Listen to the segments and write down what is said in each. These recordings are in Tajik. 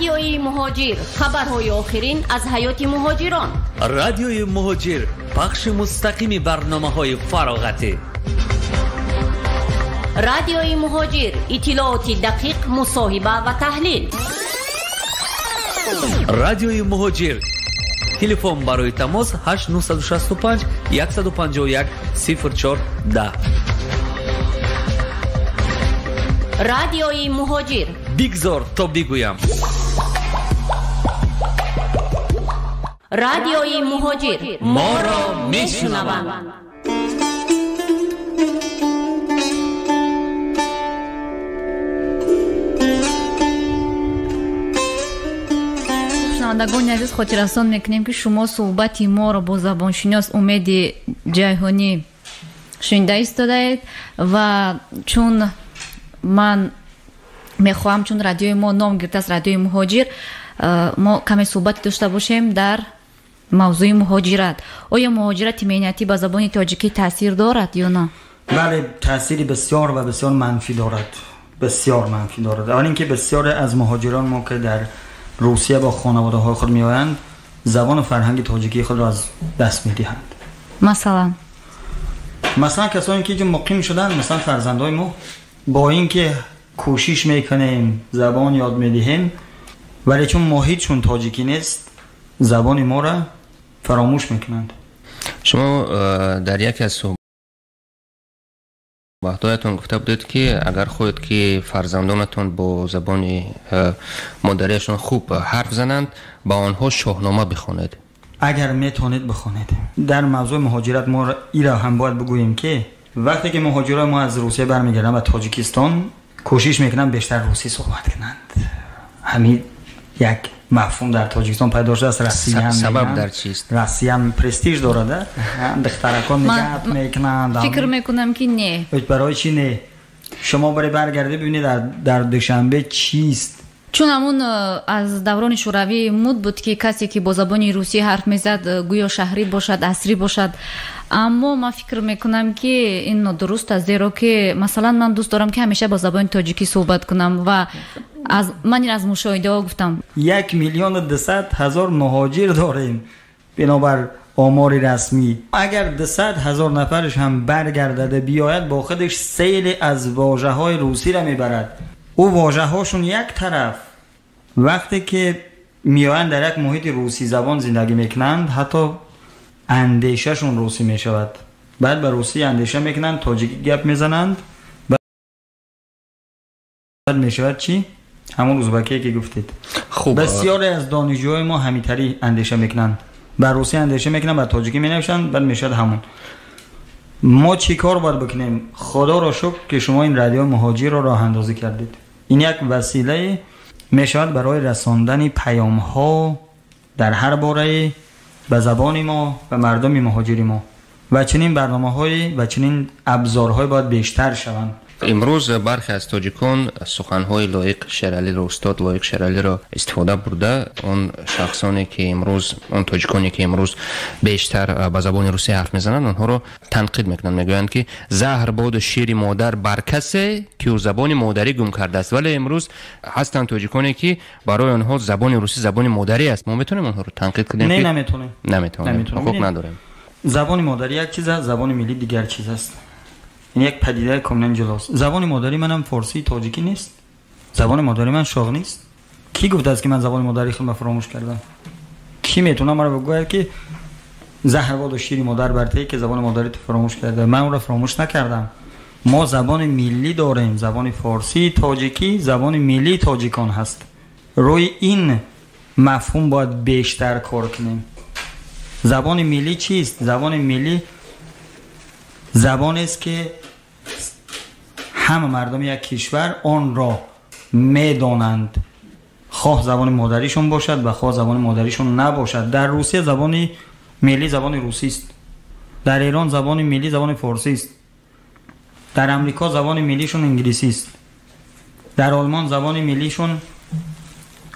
Радиои Муҳоҷир. Хабарҳои охирин аз ҳаёти муҳоҷирон. Радиои Муҳоҷир. Пахши мустақими барномаҳои фароғатӣ. Радиои Муҳоҷир. Иттилооти дақиқ, мусоҳиба ва таҳлил. Радиои Муҳоҷир. Телефон барои тамос 8965 151 04 10. Радиои Муҳоҷир. Бигзор то бигӯям. Радиои Муҳоҷир. Моро мешунаванд. Шунавандагони азиз, хотиррасон мекунем, ки шумо суҳбати моро бо забоншинос Умеди Ҷайҳонӣ шунида истодаед ва чун ман мехоҳам, чун радиои мо ном гирифтааст Радиои Муҳоҷир, мо каме суҳбате дошта бошем дар мавзӯи муҳоҷират. Оё муҳоҷирати меҳнатӣ ба забони тоҷикӣ таъсир дорад ё на? Бале, таъсири бисёр ва бисёр манфӣ дорад. Бисёр манфӣ дорад. Аввал инки бисёре аз муҳоҷирон мо ки дар Русия бо хонаводаҳои худ меоянд, забон ва фарҳанги тоҷикии худро аз даст медиҳанд. Масалан? Масалан касоне ки инҷо муқим шуданд, масалан фарзандои мо, бо инки кӯшиш мекунем, забон ёд медиҳем, вале чун муҳитшон тоҷикӣ нест, забони моро фаромӯш мекунанд. Шумо дар яке аз суҳбатҳоятон гуфта будед, ки агар хоҳед, ки фарзандонатон бо забони модариашон хуб ҳарф зананд, ба онҳо Шоҳнома бихонед. Агар метавонед бихонед. Дар мавзӯи муҳоҷират мо иро ҳам бояд бигӯем, ки вақте ки муҳоҷирони мо аз Русия бармегарданд ба Тоҷикистон, кӯшиш мекунанд бештар русӣ суҳбат кунанд. Ҳамин як мафҳум дар Тоҷикистон пайдо шудааст. Россия сабаб дар чист? Россия престиж дорад, духтаракон гап мекунанд. Фикр мекунам, ки не. Барои чӣ не? Шумо барои баргардед бибинед дар Душанбе чист. Чун ҳамун аз даврони шӯравӣ муд буд, ки касе ки бо забони русӣ ҳарф мезад, гӯё шаҳрӣ бошад, асрӣ бошад. Аммо ман фикр мекунам, ки ин нодуруст аст, зеро ки масалан ман дӯст дорам, ки ҳамеша бо забони тоҷикӣ суҳбат кунам ва ман ин аз мушоҳидаҳо гуфтам. 1,200,000 муҳоҷир дорем бинобар омори расмӣ. Агар 200,000 нафараш ҳам баргардада биёяд, бо худаш сейле аз вожаҳои русиро мебарад. Ӯ вожаҳошон як тараф, вақте ки меоянд дар як муҳити русӣ забон зиндагӣ мекунанд, ҳатто андешашон русӣ мешавад. Баъд ба русӣ андеша мекунанд, тоҷикӣ гап мезананд, баъд мешавад чӣ? Ҳамон узбакие ки гуфтед. Хуб, бисёре аз донишҷӯҳои мо ҳаминтари андеша мекунанд, ба русӣ андеша мекунанд, ба тоҷикӣ менависанд, баъд мешавад ҳамон. Мо чӣ кор бояд бикунем? Худоро шукр, ки шумо ин радиои Муҳоҷирро роҳандозӣ кардед. Ин як василае мешавад барои расондани паёмҳо дар ҳар борае ба забони мо ва мардуми муҳоҷири мо. Ва чунин барномаҳое ва чунин абзорҳое бояд бештар шаванд. Имрӯз бархе аз тоҷикон суханҳои Лоиқ Шералиро, устод Лоиқ Шералиро истифода бурда, он шахсоне ки имрӯз, он тоҷиконе ки имрӯз бештар ба забони русӣ ҳарф мезананд, онҳоро танқид мекунанд. Мегӯянд, ки заҳр боду шири модар бар касе, ки ӯ забони модарӣ гум кардааст. Вале имрӯз ҳастанд тоҷиконе, ки барои онҳо забони русӣ забони модарӣ аст. Мо метавонем онҳоро танқид кунем? Не, наметавонем. Наметавонем, ҳуқуқ надорем. Забони модарӣ як чиз аст, забони миллӣ дигар чиз аст. Ин як падидаи комилан ҷудост. Забони модарии манам форсии тоҷикӣ нест. Забони модарии ман шоғ нест. Кӣ гуфтааст, ки ман забони модарии худро фаромӯш кардам? Кӣ метавонад маро бигӯяд, ки заҳр боду шири модар бар те, ки забони модарии ту фаромӯш карда? Ман онро фаромӯш накардам. Мо забони миллӣ дорем. Забони форсии тоҷикӣ забони миллии тоҷикон ҳаст. Рӯи ин мафҳум бояд бештар кор кунем. Забони миллӣ чист? Забони миллӣ забонест, ки ҳама мардуми як кишвар онро медонанд, хоҳ забони модаришон бошад ва хоҳ забони модаришон набошад. Дар Русия забони миллӣ забони русист, дар Эрон забони миллӣ забони форсист, дар Амрико забони миллишон инглисист, дар Олмон забони миллишон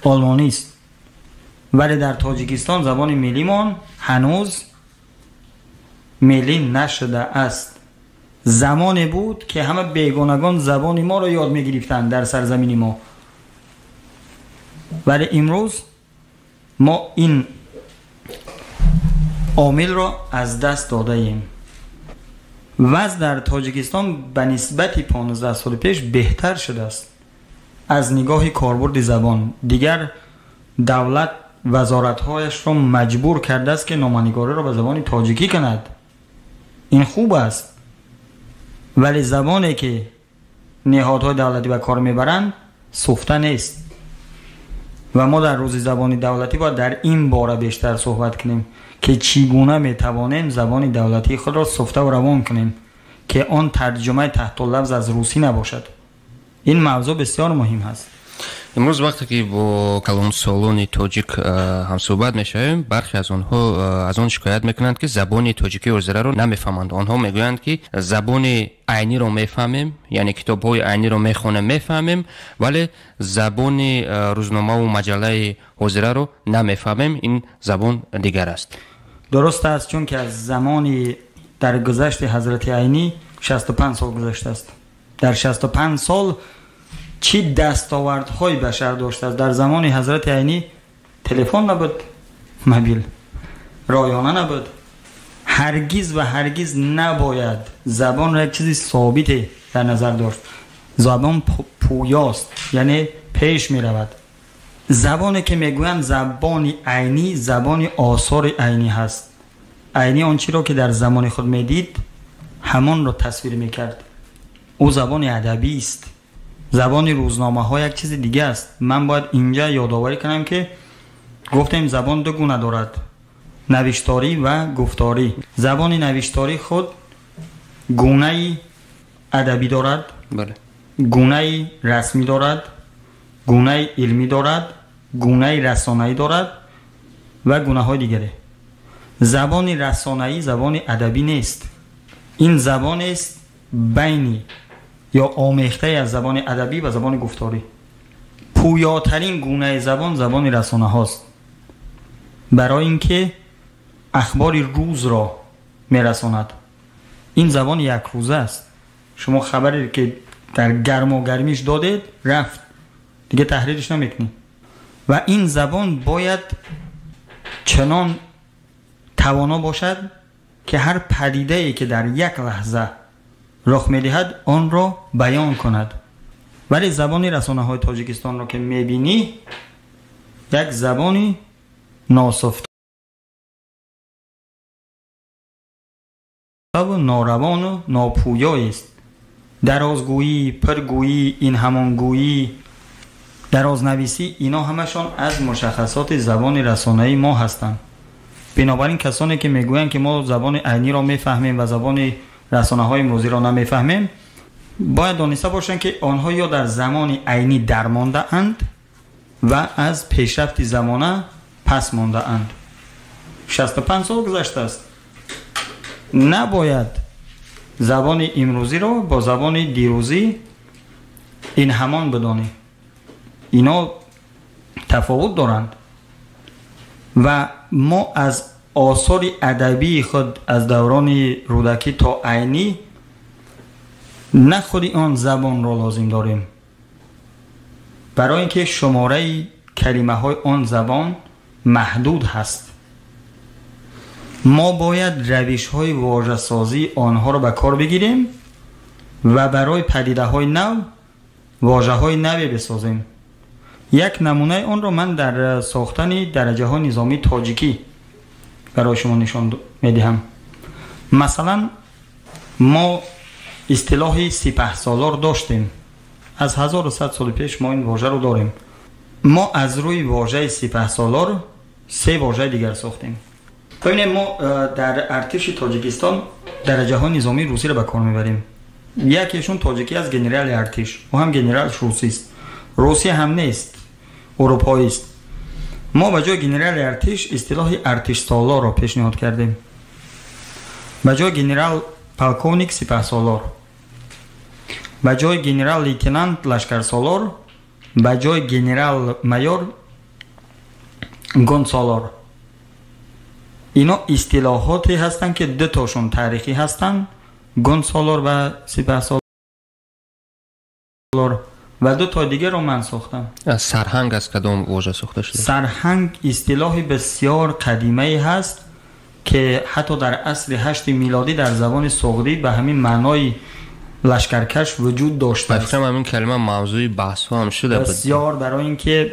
олмонист. Вале дар Тоҷикистон забони миллимон ҳанӯз миллӣ нашудааст. Замоне буд, ки ҳама бегонагон забони моро ёд мегирифтанд дар сарзамини мо. Вале имрӯз мо ин омилро аз даст додаем. Вазъ дар Тоҷикистон ба нисбати 15 соли пеш беҳтар шудааст. Аз нигоҳи корбурди забон дигар давлат вазоратҳояшро маҷбур кардааст, ки номанигориро ба забони тоҷикӣ кунад. Ин хуб аст, вале забоне ки ниҳодҳои давлатӣ ба кор мебаранд суфта нест ва мо дар рӯзи забони давлатӣ бояд дар ин бора бештар суҳбат кунем, ки чӣ гуна метавонем забони давлатии худро суфта ва равон кунем, ки он тарҷумаи таҳтуллафз аз русӣ набошад. Ин мавзӯъ бисёр муҳим ҳаст. Имрӯз вақте ки бо калонсолони тоҷик ҳамсӯҳбат мешавем, бархе аз онҳо аз он шикоят мекунанд, ки забони тоҷикии ҳозираро намефаҳманд. Онҳо мегӯянд, ки забони айниро мефаҳмем, яъне китобҳои айниро мехонем, мефаҳмем, вале забони рӯзномаву маҷаллаи ҳозираро намефаҳмем, ин забон дигар аст. Дуруст аст, чунки аз замони даргузашти ҳазрати Айнӣ 65 сол гузаштааст. Дар 65 сол чӣ дастовардҳои башар доштааст? Дар замони ҳазрати Айнӣ телефон набуд, мобил, ройона набуд. Ҳаргиз ва ҳаргиз набояд забонро як чизи собите дар назар дошт. Забон пӯёст, яъне пеш меравад. Забоне ки мегӯянд забони Айнӣ, забони осори Айнӣ ҳаст. Айнӣ он чиро ки дар замони худ медид, ҳамонро тасвир мекард. Ӯ забони адабист. Забони рӯзномаҳо як чизи дига аст. Ман бояд инҷа ёдоварӣ кунам, ки гуфтем забон ду гуна дорад: навишторӣ ва гуфторӣ. Забони навишторӣ худ гунаи адабӣ дорад, гунаи расмӣ дорад, гунаи илмӣ дорад, гунаи расонаӣ дорад ва гунаҳои дигаре. Забони расонаӣ забони адабӣ нест. Ин забонест байни ё омехтае аз забони адабӣ ва забони гуфторӣ. Пӯётарин гунаи забон забони расонаҳост, барои ин ки ахбори рӯзро мерасонад. Ин забон якрӯза аст. Шумо хабаре ки дар гармогармиш додед, рафт, дига таҳририш намекунӣ. Ва ин забон бояд чунон тавоно бошад, ки ҳар падидае ки дар як лаҳза рух медиҳад, онро баён кунад. Вале забони расонаҳои Тоҷикистонро ки мебинӣ, як забони носуфтаву норавону нопӯёест. Дарозгӯӣ, пиргӯӣ, ин ҳамонгӯӣ, дарознависӣ, ино ҳамашон аз мушаххасоти забони расонаи мо ҳастанд. Бинобар ин касоне ки мегӯянд, ки мо забони айниро мефаҳмем ва забони расонаҳои имрӯзиро намефаҳмем, бояд дониста бошанд, ки онҳо ё дар замони айнӣ дармондаанд ва аз пешрафти замона пас мондаанд. 65 сол гузаштааст. Набояд забони имрӯзиро бо забони дирӯзӣ ин ҳамон бидонӣ. Ино тафовут доранд ва мо аз осори адабии худ аз даврони Рӯдакӣ то Айнӣ на худи он забонро лозим дорем, барои ин ки шумораи калимаҳои он забон маҳдуд ҳаст. Мо бояд равишҳои вожасозии онҳоро ба кор бигирем ва барои падидаҳои нав вожаҳои наве бисозем. Як намунаи онро ман дар сохтани дараҷаҳои низомии тоҷикӣ барои шумо нишон медиҳам. Масалан, мо истилоҳи сипаҳсолор доштем. Аз 1100 соли пеш мо ин вожаро дорем. Мо аз рӯи вожаи сипаҳсолор се вожаи дигар сохтем. Бибинем, мо дар артиши Тоҷикистон дараҷаҳои низомии русиро ба кор мебарем. Якешон тоҷикӣ аз генерали артиш, ӯ ҳам генералш русист. Русия ҳам нест, урупоист. Мо ба ҷои генерали артиш истилоҳи артишсолорро пешниҳод кардем. Ба ҷои генерал полковник сипаҳсолор, ба ҷои генерал лейтенант лашкарсолор, ба ҷои генерал майор гунсолор. Ино истилоҳоте ҳастанд, ки дутошон таърихӣ ҳастанд: гунсолор ва сипаҳсолор. و 2 تا دیگه رو من ساختم. سرهنگ از کدام واژه ساخته شده؟ سرهنگ اصطلاح بسیار قدیمی هست که حتی در عصر 8 میلادی در زبان سغدی به همین معنای لشکرکش وجود داشته است. فکر کنم همین کلمه موضوع بحث هم شده بود. بسیار، برای اینکه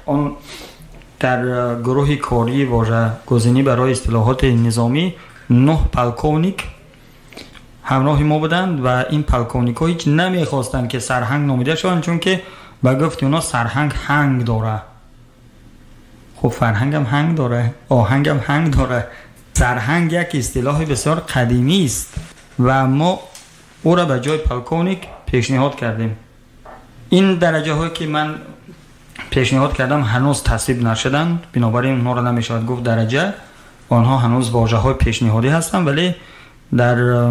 آن در گروه کاری واژه گزینی برای اصطلاحات نظامی 9 پلکونیک همراه ما بودند و این پلکونیک ها هیچ نمیخواستند که سرهنگ نامیده شوند، چون که به گفت اونا سرهنگ هنگ داره. خب فرهنگ هم هنگ داره، آهنگ هم هنگ داره. سرهنگ یک اصطلاح بسیار قدیمی است و ما او را به جای پلکونیک پیشنهاد کردیم. این درجه هایی که من پیشنهاد کردم هنوز تصویب نشدند، بنابراین اونها را نمیشود گفت درجه، آنها هنوز واژه های پیشنهادی هستند، ولی در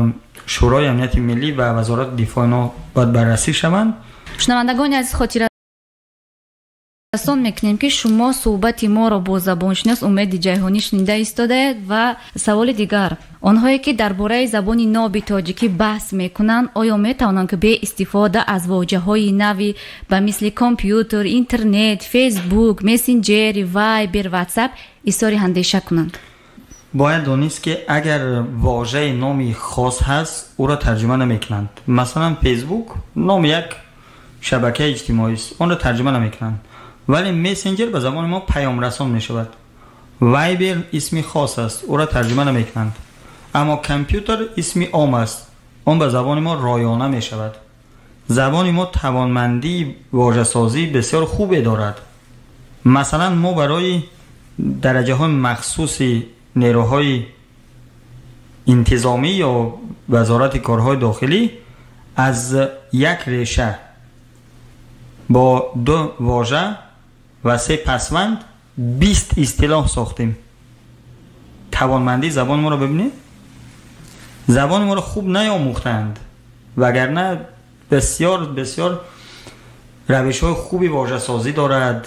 شورای امنیت ملی و وزارت دفاع اینا باید بررسی شوند. شنوندگان از خاطر رسان мекунем, ки шумо суҳбати моро бо забоншинос Умеди Ҷайҳонӣ шунида истодаед. Ва саволи дигар: онҳое ки дар бораи забони ноби тоҷикӣ баҳс мекунанд, оё метавонанд, ки бе истифода аз воҷаҳои нави ба мисли компютер, интернет, фейсбук, мессенҷери, вайбер, ватсап изҳори андеша кунанд? Бояд донист, ки агар вожаи номи хос ҳаст, ӯро тарҷума намекунанд. Масалан, фейсбук номи як шабакаи иҷтимоист, онро тарҷума намекунанд, вале мессенҷер ба забони мо паёмрасон мешавад. Вайбер исми хос аст, ӯро тарҷума намекунанд. Аммо компютер исми ом аст, он ба забони мо ройона мешавад. Забони мо тавонмандии вожасозӣ бисёр хубе дорад. Масалан, мо барои дараҷаҳои махсуси нерӯҳои интизомӣ ё вазорати корҳои дохилӣ аз як реша бо 2 вожа ва 3 пасванд 20 истилоҳ сохтем. Тавонмандии забони моро бибинед. Забони моро хуб наомӯхтанд, вагарна бисёр бисёр равишҳои хуби вожасозӣ дорад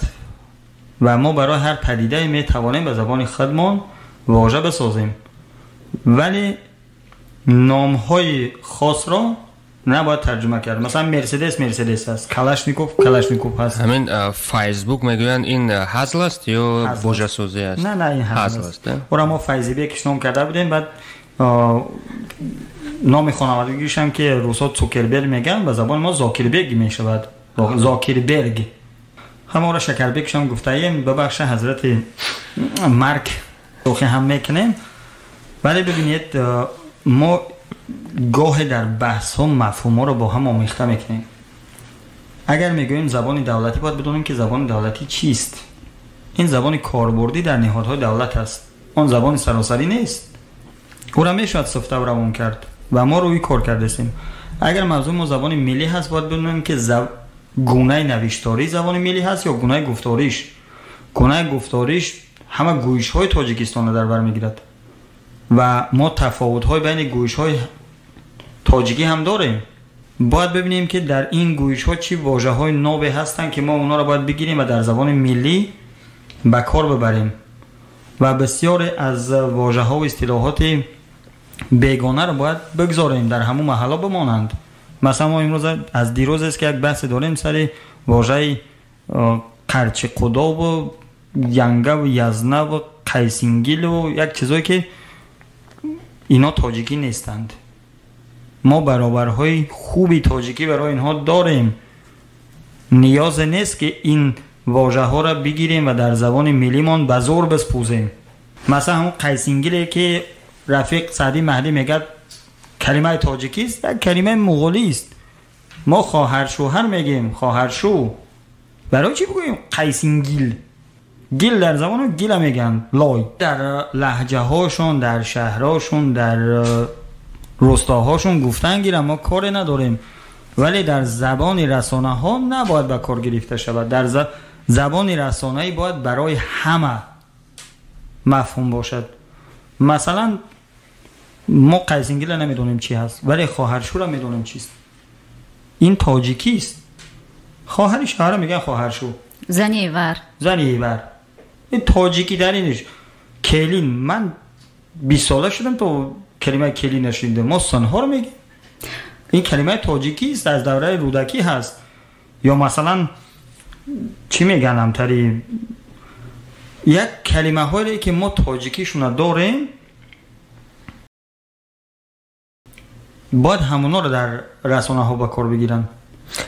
ва мо барои ҳар падидае метавонем ба забони худмон вожа бисозем, вале номҳои хосро набояд тарҷума кард. Масалан, мерседес мерседес аст, калашников калашников ҳаст. Ҳамин фейсбук мегӯянд, ин ҳазл аст ё вожасозӣ аст? Не, не, ин ҳазл аст. Ӯро мо Файзибек ном карда будем, баъд номи хонаводагишам ки русҳо Цукерберг мегӯянд, ба забони мо Зокирбег мешавад, Зокирберг. Ҳамаро Шакарбекшам гуфтаем, бибахша ҳазрати Марк шӯхӣ ҳам мекунем. Вале бибинед, мо гоҳе дар баҳсҳо мафҳумҳоро бо ҳам омехта мекунем. Агар мегӯем забони давлатӣ, бояд бидонем, ки забони давлатӣ чист. Ин забони корбурдӣ дар ниҳодҳои давлат аст, он забони саросарӣ нест. Ӯро мешавад суфта равон кард ва мо рӯи кор кардастем. Агар мавзӯи мо забони миллӣ ҳаст, бояд бидонем, ки гунаи навиштории забони миллӣ ҳаст ё гунаи гуфториш. Гунаи гуфториш ҳама гӯишҳои Тоҷикистонро дар бар мегирад ва мо тафовутҳои байни гӯишҳои тоҷикӣ ҳам дорем. Бояд бибинем, ки дар ин гӯишҳо чӣ вожаҳои нове ҳастанд, ки мо онҳоро бояд бигирем ва дар забони миллӣ ба кор бибарем ва бисёре аз вожаҳо ва истилоҳоти бегонаро бояд бигзорем дар ҳамон маҳалло бимонанд. Масалан, мо имрӯз аз дирӯз аст, ки як баҳсе дорем сари вожаи қарчиқудову янгаву язнаву қайсингилу як чизое, ки ино тоҷикӣ нестанд. Мо баробарҳои хуби тоҷикӣ барои инҳо дорем. Ниёзе нест, ки ин вожаҳоро бигирем ва дар забони миллимон ба зӯр биспӯзем. Масалан, ҳамон қайсингиле, ки рафиқ Саъдӣ Маҳдӣ мегӯяд калимаи тоҷикист, як калимаи муғолист. Мо хоҳаршӯҳар мегӯем, хоҳаршӯ. Барои чӣ бигӯем қайсингил? Гил дар забоно гила мегӯянд, лой. Дар лаҳҷаҳошон, дар шаҳрҳошон, дар рустоҳошон гуфтан гирам, мо коре надорем, вале дар забони расонаҳо набояд ба кор гирифта шавад. Дар забони расонаӣ бояд барои ҳама мафҳум бошад. Масалан, мо қайсингила намедонем чӣ ҳаст, вале хоҳаршӯра медонем чист. Ин тоҷикист. Хоҳари шавҳара мегӯянд хоҳаршӯ, зани вар, зани вар. Ин тоҷикӣ дариниш келин. Ман 20 сола шудам то калимаи келин нашунидам. Мо сонҳоро мегӯем. Ин калимаи тоҷикист, аз давраи Рӯдакӣ ҳаст. Ё масалан чӣ мегӯянд, ҳамтари як калимаҳое ки мо тоҷикишона дорем, бояд ҳамонҳоро дар расонаҳо ба кор бигиранд.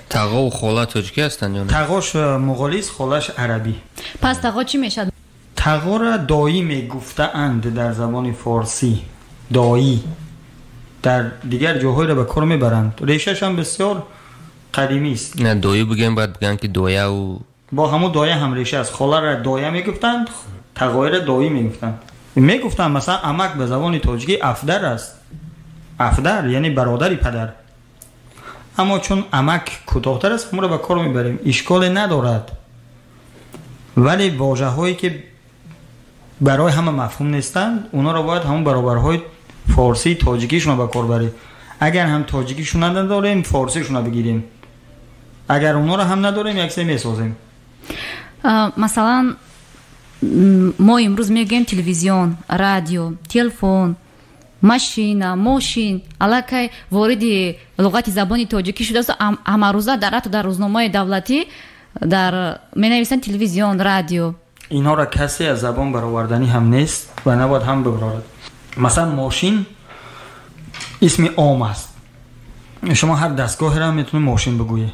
Тағову хола тоҷикӣ ҳастанд ё не? Тағош муғолист, холаш арабӣ. Пас тағо чӣ мешавад? Тағоро доӣ мегуфтаанд дар забони форсӣ. Доӣ дар дигар ҷоҳоеро ба кор мебаранд. Решааш ҳам бисёр қадимист. Не, доӣ бигӯем, бояд бигӯянд ки дояву бо ҳамун доя ҳам реша аст. Холаро доя мегуфтанд, тағоиро доӣ мегуфтанд. Мегуфтанд масалан амак ба забони тоҷикӣ афдар аст. Афдар яъне бародари падар. Аммо чун амак кӯтоҳтар аст, ҳамонро ба кор мебарем. Ишколе надорад. Вале вожаҳое ки барои ҳама мафҳум нестанд, онҳоро бояд ҳамон баробарҳои форсии тоҷикишонро ба кор барем. Агар ҳам тоҷикишон надорем, форсишонро бигирем. Агар онҳоро ҳам надорем, як чизе месозем. Масалан, мо имрӯз мегӯем телевизион, радио, телефон, машина, мошин аллакай вориди луғати забони тоҷикӣ шудааст. Ҳамарӯза дар ҳатто дар рӯзномаи давлатӣ дар менависанд телевизион, радио. Инҳоро касе аз забон бароварданӣ ҳам нест ва набояд ҳам бибарорад. Масалан, мошин исми ом аст. Шумо ҳар дастгоҳеро метавонед мошин бигӯед.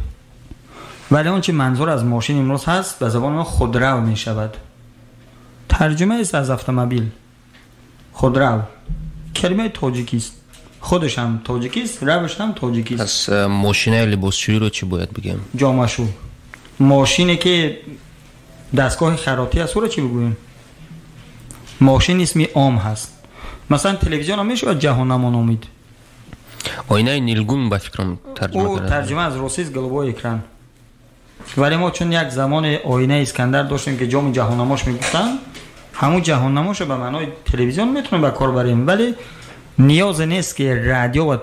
Вале он чи манзур аз мошин имрӯз ҳаст, ба забони мо худрав мешавад. Тарҷума аст аз автомобил. Худрав калимаи тоҷикист. Худаш ҳам тоҷикист, равш ҳам тоҷикист. Пас мошинаи либосшӯиро чӣ бояд бигӯем? Ҷомашӯ. Мошине ки дастгоҳи хароти аст, ӯро чӣ бигӯем? Мошин исми ом ҳаст. Масалан, телевизион ҳам мешавад ҷаҳоннамо номид. Оинаи нилгун ба фикрам тарҷума карданд. Ӯ тарҷума аз русист, голубой экран. Вале мо чун як замоне оинаи Искандар доштем ки ҷоми ҷаҳоннамош мегуфтанд, ҳамун ҷаҳоннамошро ба маънои телевизион метавонем ба кор барем, вале ниёзе нест ки радио ва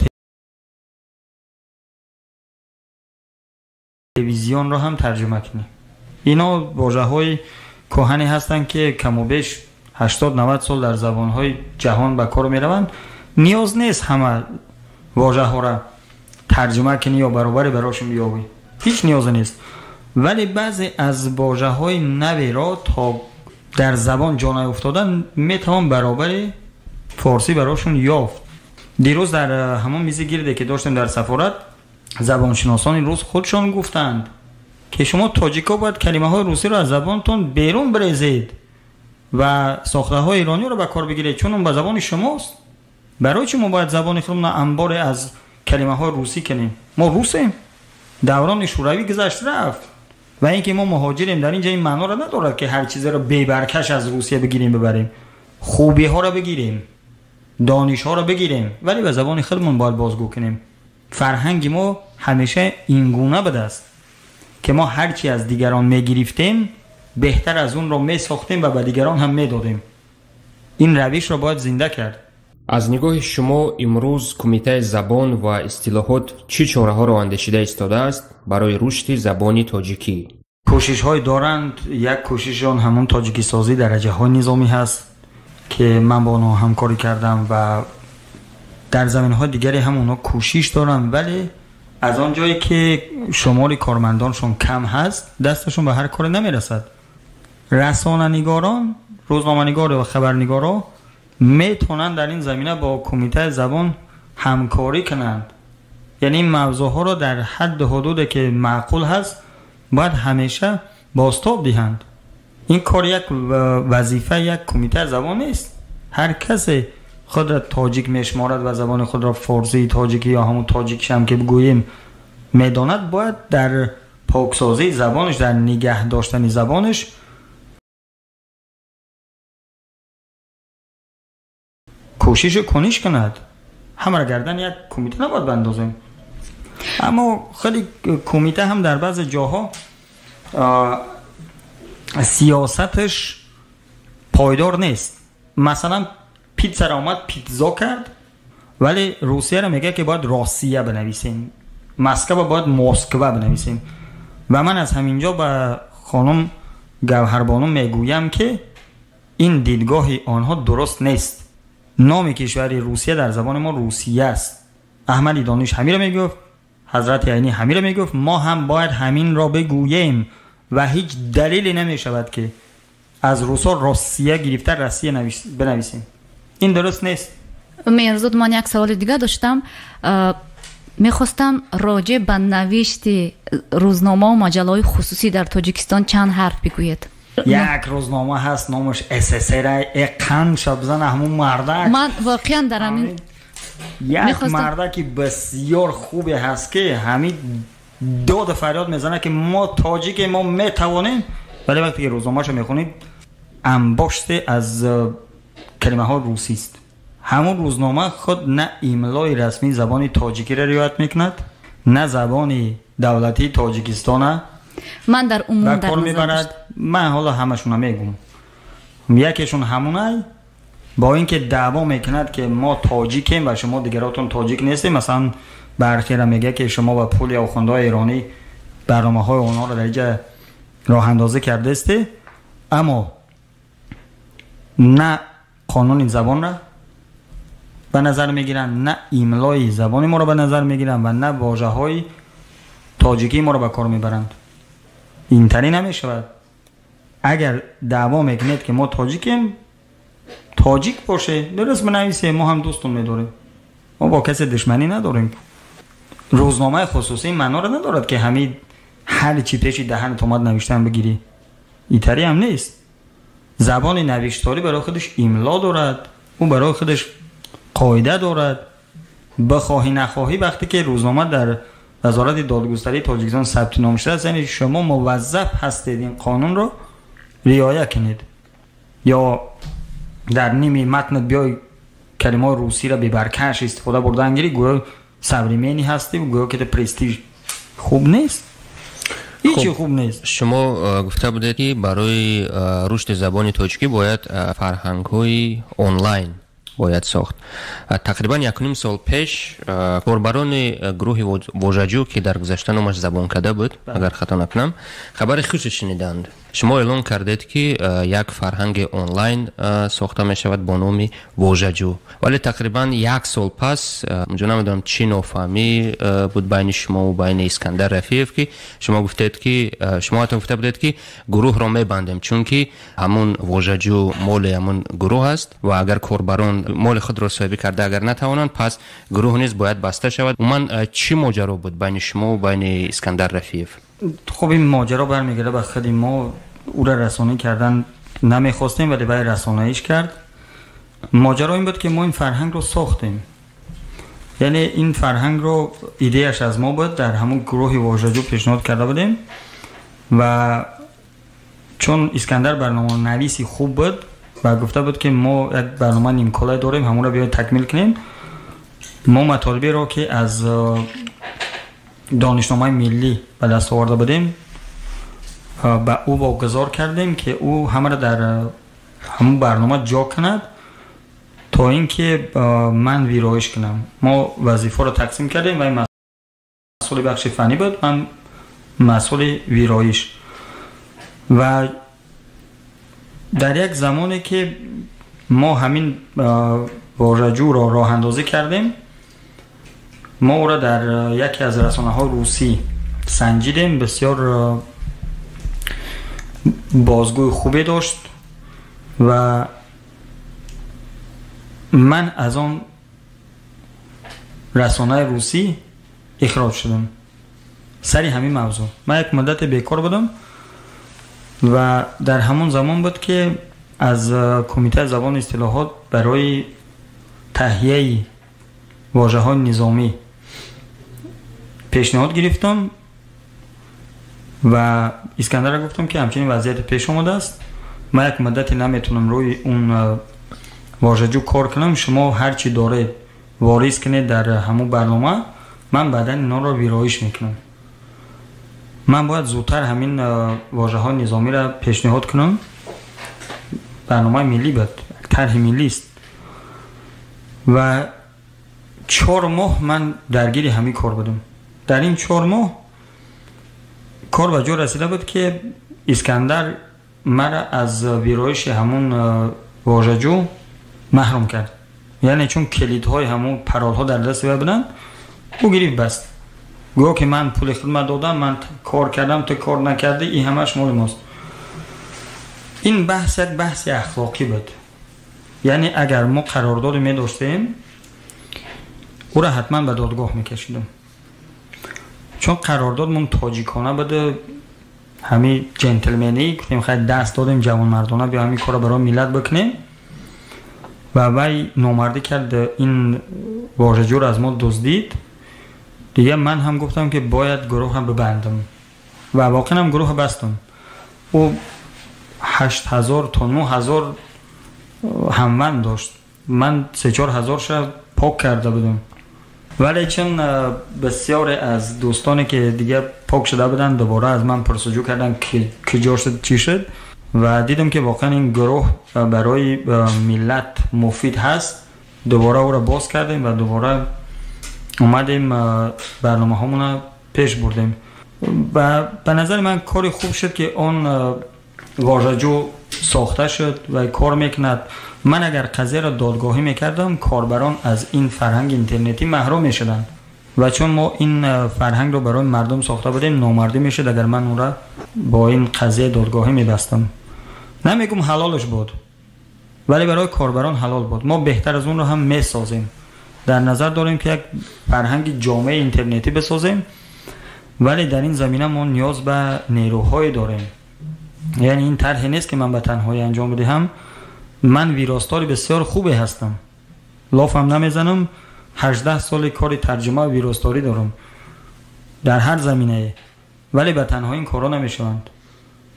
телевизионро ҳам тарҷума кунем. Ино вожаҳои кӯҳане ҳастанд ки каму беш 80-90 сол дар забонҳои ҷаҳон ба кор мераванд. Ниёз нест ҳама вожаҳоро тарҷума кунӣ ё баробаре барошон биёвӣ. Ҳеҷ ниёзе нест. Вале баъзе аз вожаҳои наверо то дар забон ҷо наёфтодан метавон баробари форсӣ барошон ёфт. Дирӯз дар ҳамон мизи гирде ки доштем дар сафорат, забоншиносони рус худшон гуфтанд ки шумо тоҷикҳо бояд калимаҳои русиро аз забонтон берун брезед ва сохтаҳои ирониро ба кор бигиред, чун он ба забони шумост. Барои чӣ мо бояд забони худро анборе аз калимаҳои русӣ кунем? Мо русем. Даврони шӯравӣ гузашт рафт ва инки мо муҳоҷирем дар инҷа ин маъноро надорад ки ҳар чизеро бебаркаш аз Русия бигирем бибарем. Хубиҳоро бигирем, донишҳоро бигирем, вале ба забони худамон бояд бозгӯ кунем. Фарҳанги мо ҳамеша ингуна будааст ки мо ҳарчи аз дигарон мегирифтем, беҳтар аз онро месохтем ва ба дигарон ҳам медодем. Ин равишро бояд зинда кард. Аз нигоҳи шумо имрӯз Кумитаи забон ва истилоҳот чӣ чораҳоро андешида истодааст барои рушди забони тоҷикӣ? Кӯшишҳое доранд. Як кӯшишшон ҳамон тоҷикисозӣ дараҷаҳои низомӣ ҳаст ки ман бо онҳо ҳамкорӣ кардам ва дар заминаҳои дигаре ҳам онҳо кӯшиш доранд, вале аз он ҷое ки шумори кормандоншон кам ҳаст, дасташон ба ҳар коре намерасад. Расонанигорон, рӯзноманигор ва хабарнигорон метавонанд дар ин замина бо кумитаи забон ҳамкорӣ кунанд. Яъне ин мавзӯъҳоро дар ҳадду ҳудуде ки маъқул ҳаст бояд ҳамеша бозтоб диҳанд. Ин кор як вазифаи як кумитаи забон нест. Ҳар касе худро тоҷик мешуморад ва забони худро форсии тоҷикӣ ё ҳамон тоҷикиш ҳам ки бигӯем медонад, бояд дар поксозии забонаш, дар нигаҳ доштани забонаш кӯшишу куниш кунад. Ҳамаро гардан як кумита набояд бандозем. Аммо хеле кумита ҳам дар баъзе ҷоҳо сиёсаташ пойдор нест. Масалан, питсаро омад питзо кард, вале русияро мегӯяд ки бояд Россия бинависем, Москва бояд Москва бинависем. Ва ман аз ҳаминҷо ба хонум Гавҳарбону мегӯям ки ин дидгоҳи онҳо дуруст нест. Номи кишвари Русия дар забони мо Русия аст. Аҳмади Дониш ҳамиро мегуфт, حضرت عینی همین را میگفت، ما هم باید همین را بگوییم و هیچ دلیلی نمیشود که از روسا روسیه گرفته روسیه بنویسیم. این درست نیست. Меҳрзод, ман як саволи дигар доштам. Мехостам роҷеъ ба навишти рӯзномаву маҷаллаҳои хусусӣ дар Тоҷикистон чанд ҳарф бигӯед. Як рӯзнома ҳаст, номаш ССР, қанд шаб зан ҳамун мардак. Ман воқеан дар ҳамин як мардаки бисёр хубе ҳаст, ки ҳамин доду фарёд мезанад, ки мо тоҷикем, мо метавонем. Вале вақте ки рӯзномаашо мехонед, анбоште аз калимаҳо русист. Ҳамун рӯзнома худ на имлои расмии забони тоҷикиро риоят мекунад, на забони давлатии Тоҷикистона ман дар умум дар кор мебарад. Ман ҳоло ҳамашона мегум. Якешон ҳамунай, бо ин ки даъво мекунад, ки мо тоҷикем ва шумо дигаротон тоҷик нестем. Масалан, бархера мегӯяд, ки шумо ба пули охундҳои эронӣ барномаҳои онҳоро дар инҷа роҳандозӣ кардаисте, аммо на қонуни забонро ба назар мегиранд, на имлои забони моро ба назар мегиранд ва на вожаҳои тоҷикии моро ба кор мебаранд. Интари намешавад. Агар даъво мекунед, ки мо тоҷикем, тоҷик боше, дуруст бинависем, мо ҳам дӯстон медорем, мо бо касе душманӣ надорем. Рӯзномаи хусусӣ маъноро надорад, ки ҳамин ҳар чӣ пеши даҳанат омад навиштан бигирӣ. Итари ҳам нест. Забони навишторӣ барои худаш имло дорад, ӯ барои худаш қоида дорад. Бихоҳӣ нахоҳӣ, вақте ки рӯзнома дар вазорати додгустарии Тоҷикистон сабти ном шудааст, яъне шумо муваззаф ҳастед ин қонунро риоя кунед. Ё дар ними матнат биёй калимаҳои русиро бебаркаш истифода бурдан гирӣ, гӯё современный ҳастӣ, гӯё ки престиж. Хуб нест, ҳичи хуб нест. Шумо гуфта будед, ки барои рушди забони тоҷикӣ бояд фарҳангҳои онлайн бояд сохт. Тақрибан 1.5 сол пеш корбарони гурӯҳи вожаҷӯ, ки дар гузашта номаш Забонкада буд, агар хато накунам, хабари хуше шуниданд. Шумо эълон кардед, ки як фарҳанги онлайн сохта мешавад бо номи Вожаҷӯ, вале тақрибан як сол пас, унҷо намедонам чӣ нофаҳмӣ буд байни шумову байни Искандар Рафиев, ки шумо гуфтед, ки шумо ҳатто гуфта будед, ки гурӯҳро мебандем, чунки ҳамун Вожаҷӯ моли ҳамун гурӯҳ аст ва агар корбарон моли худро соҳибӣ карда агар натавонанд, пас гурӯҳ низ бояд баста шавад. Умуман, чӣ моҷаро буд байни шумову байни Искандар Рафиев? Хуб, ин моҷаро бармегардад ба худи мо. Ӯро расонӣ кардан намехостем, вале вай расонаиш кард. Моҷаро ин буд, ки мо ин фарҳангро сохтем, яъне ин фарҳангро идеяш аз мо буд, дар ҳамун гурӯҳи вожаҷӯ пешниҳод карда будем ва чун Искандар барноманависи хуб буд ва гуфта буд, ки мо як барнома нимкола дорем, ҳамонро биёед такмил кунем. Мо матолиберо, ки аз донишномаи миллӣ ба даст оварда будем, ба ӯ вогузор кардем, ки ӯ ҳамаро дар ҳамун барнома ҷо кунад, то ин ки ман вироиш кунам. Мо вазифаро тақсим кардем ва ин масъули бахши фаннӣ буд, ман масъули вироиш. Ва дар як замоне ки мо ҳамин вожаҷӯро роҳандозӣ кардем, мо ӯро дар яке аз расонаҳои русӣ санҷидем. Бисёр бозгӯи хубе дошт ва ман аз он расонаи русӣ ихроҷ шудам сари ҳамин мавзӯъ. Ман як муддате бекор будам ва дар ҳамон замон буд, ки аз кумитаи забони истилоҳот барои таҳияи вожаҳои низомӣ пешниҳод гирифтам ва Искандарро гуфтам, ки ҳамчунин вазъияте пеш омадааст, ман як муддате наметавонам рӯи он вожаҷӯ кор кунам, шумо ҳар чӣ доред ворис кунед дар ҳамун барнома, ман баъдан инҳоро вироиш мекунам. Ман бояд зудтар ҳамин вожаҳои низомиро пешниҳод кунам. Барномаи миллӣ буд, тарҳи миллист. Ва 4 моҳ ман даргири ҳамин кор будам. Дар ин 4 моҳ кор ба ҷо расида буд, ки Искандар маро аз вироиши ҳамун вожаҷӯ маҳрум кард. Яъне чун калидҳои ҳамун паролҳо дар дасти вай буданд, ӯ гирифт баст. Гӯё ки ман пули хидмат додам, ман кор кардам, ту кор накардӣ, ин ҳамаш моли мост. Ин баҳс як баҳси ахлоқӣ буд. Яъне агар мо қарордоде медоштем, ӯро ҳатман ба додгоҳ мекашидам, чун қарордодмон тоҷикона буд, ҳамин ҷентлменӣ гуфтем, хай даст додем ҷавонмардона, биё ҳамин корро барои миллат бикунем. Ва вай номардӣ кард, ин вожаҷӯро аз мо дуздид. Дигар ман ҳам гуфтам ки бояд гурӯҳро бибандам ва воқеан ҳам гурӯҳро бастам. Ӯ 8000 то 9000 ҳамванд дошт, ман 3-4 ҳазорша пок карда будам. Вале чун бисёре аз дӯстоне ки дигар пок шуда буданд, дубора аз ман пурсуҷӯ карданд ки куҷо шуд, чӣ шуд, ва дидам ки воқеан ин гурӯҳ барои миллат муфид ҳаст. Дубора ӯро боз кардем ва дубора омадем барномаҳомонро пеш бурдем. Ва ба назари ман кори хуб шуд ки он вожаҷӯ сохта шуд ва кор мекунад. Ман агар қазияро додгоҳӣ мекардам, корбарон аз ин фарҳанги интернетӣ маҳрум мешуданд ва чун мо ин фарҳангро барои мардум сохта будем, номардӣ мешуд агар ман онро бо ин қазияи додгоҳӣ мебастам. Намегум ҳалолаш буд, вале барои корбарон ҳалол буд. Мо беҳтар аз онро ҳам месозем. Дар назар дорем ки як фарҳанги ҷомеаи интернетӣ бисозем, вале дар ин замина мо ниёз ба нерӯҳое дорем. Яъне ин тарҳе нест ки ман ба танҳоӣ анҷом бидиҳам. Ман виростори бисёр хубе ҳастам, лофам намезанам, 18 соли кори тарҷума ва виросторӣ дорам дар ҳар заминае, вале ба танҳоӣ ин корҳо намешаванд.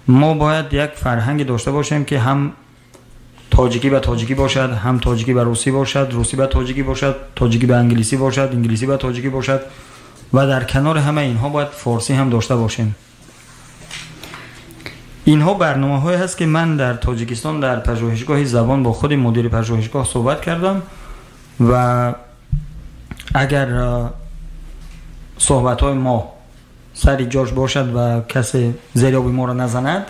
Мо бояд як фарҳанге дошта бошем ки ҳам тоҷикӣ ба тоҷикӣ бошад, ҳам тоҷикӣ ба русӣ бошад, русӣ ба тоҷикӣ бошад, тоҷикӣ ба англисӣ бошад, англисӣ ба тоҷикӣ бошад ва дар канори ҳамаи инҳо бояд форсӣ ҳам дошта бошем. Инҳо барномаҳое ҳаст ки ман дар Тоҷикистон дар пажӯҳишгоҳи забон бо худи мудири пажӯҳишгоҳ суҳбат кардам ва агар суҳбатҳои мо сари ҷош бошад ва касе зери оби моро назанад,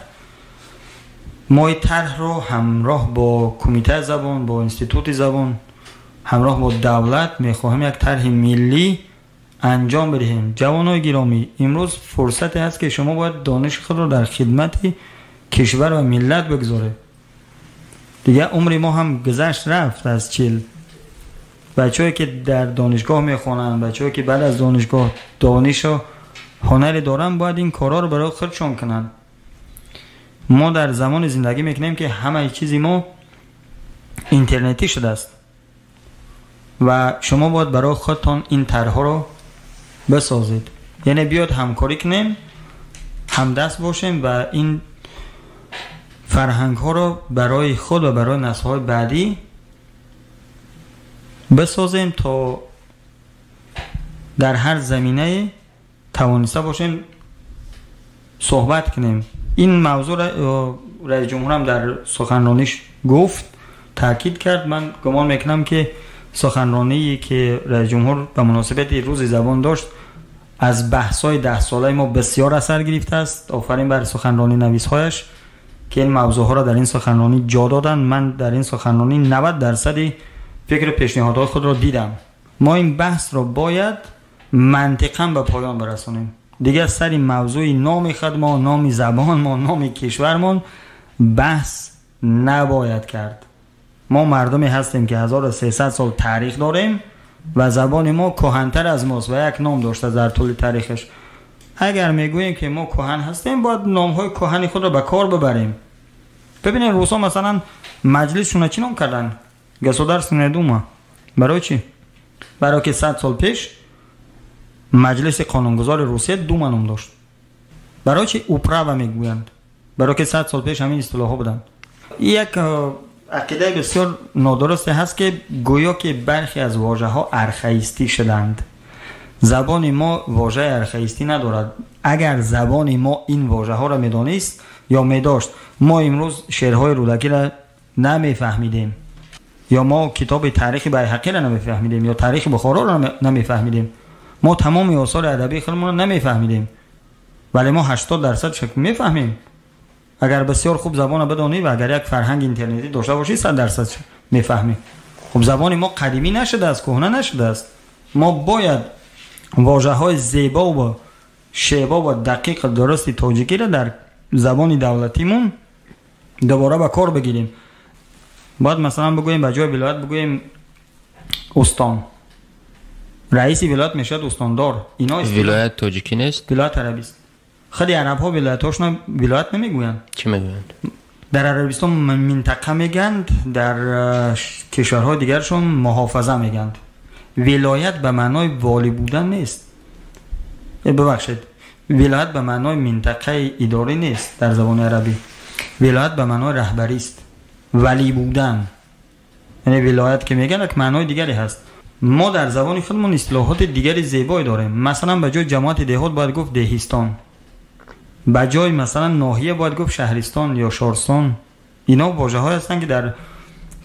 мо ин тарҳро ҳамроҳ бо кумитаи забон, бо институти забон, ҳамроҳ бо давлат мехоҳем як тарҳи миллӣ анҷом бидиҳем. Ҷавонои гиромӣ, имрӯз фурсате ҳаст ки шумо бояд дониши худро дар хидмати кишвар ва миллат бигзоред. Дигар умри мо ҳам гузашт, рафт аз 40. Бачаҳое ки дар донишгоҳ мехонанд, бачаҳое ки баъд аз донишгоҳ донишу ҳунаре доранд, бояд ин корҳоро барои худшон кунанд. Мо дар замоне зиндагӣ мекунем ки ҳамаи чизи мо интернетӣ шудааст ва шумо бояд барои худтон ин тарҳҳоро бисозед. Яъне биёд ҳамкорӣ кунем, ҳамдаст бошем ва ин фарҳангҳоро барои худ ва барои наслҳои баъдӣ бисозем то дар ҳар заминае тавониста бошем суҳбат кунем. Ин мавзӯъро раиси ҷумҳурам дар суханрониш гуфт, таъкид кард. Ман гумон мекунам ки суханроние ки раиси ҷумҳур ба муносибати рӯзи забон дошт аз баҳсҳои 10 солаи мо бисёр асар гирифтааст. Офарин бар суханронӣ нависҳояш ки ин мавзӯъҳоро дар ин суханронӣ ҷо доданд. Ман дар ин суханронӣ 90% фикри пешниҳодҳои худро дидам. Мо ин баҳсро бояд мантиқан ба поён барасонем. Дигар сари мавзӯи номи худмон, номи забонмон, номи кишвармон баҳс набояд кард. Мо мардуме ҳастем ки 1300 сол таърих дорем ва забони мо кӯҳантар аз мост ва як ном дошта дар тӯли таърихаш. Агар мегӯем ки мо кӯҳан ҳастем, бояд номҳои кӯҳани худро ба кор бибарем. Бибинед, русҳо масалан маҷлисшонро чӣ ном карданд? Государственная дума. Барои чӣ? Барои ки 100 сол пеш маҷлиси қонунгузори Русия дума ном дошт. Барои чӣ управа мегӯянд? Барои ки 100 сол пеш ҳамин истилоҳҳо буданд. Як ақидаи бисёр нодурусте ҳаст ки гӯё ки бархе аз вожаҳо архаистӣ шуданд. Забони мо вожаи архаистӣ надорад. Агар забони мо ин вожаҳоро медонист ё медошт, мо имрӯз шеърҳои Рӯдакиро намефаҳмидем, ё мо китоби таърихи Байҳақиро намефаҳмидем, ё таърихи Бухороро намефаҳмидем. Мо тамоми осори адабии худамонро намефаҳмидем, вале мо 80% мефаҳмем. Агар бисёр хуб забонро бидонӣ ва агар як фарҳанги интернетӣ дошта бошӣ, 100% мефаҳмӣ. Хуб, забони мо қадимӣ нашудааст, кӯҳна нашудааст. Мо бояд Вожаҳои зебо ва шево ва дақиқ дурусти тоҷикиро дар забони давлатимон дубора ба кор бигирем. Бояд масалан бигӯем ба ҷои вилоят бигӯем устон. Раиси вилоят мешавад устондор. Ино вилоят тоҷикӣ нест? Вилоят арабист. Худи арабҳо вилоятҳошона вилоят намегӯянд. Чӣ мегӯянд? Дар Арабистон минтақа мегӯянд, дар кишварҳои дигаршон муҳофаза мегӯянд. Вилоят ба маънои волӣ будан нест. Бибахшед, вилоят ба маънои минтақаи идорӣ нест дар забони арабӣ. Вилоят ба маънои раҳбарист, валӣ будан. Яъне вилоят ки мегӯянд, як маънои дигаре ҳаст. Мо дар забони худмон истилоҳоти дигари зебое дорем. Масалан, ба ҷои ҷамоати деҳот бояд гуфт деҳистон. Ба ҷои масалан ноҳия бояд гуфт шаҳристон ё шорстон. Ино вожаҳое ҳастанд, ки дар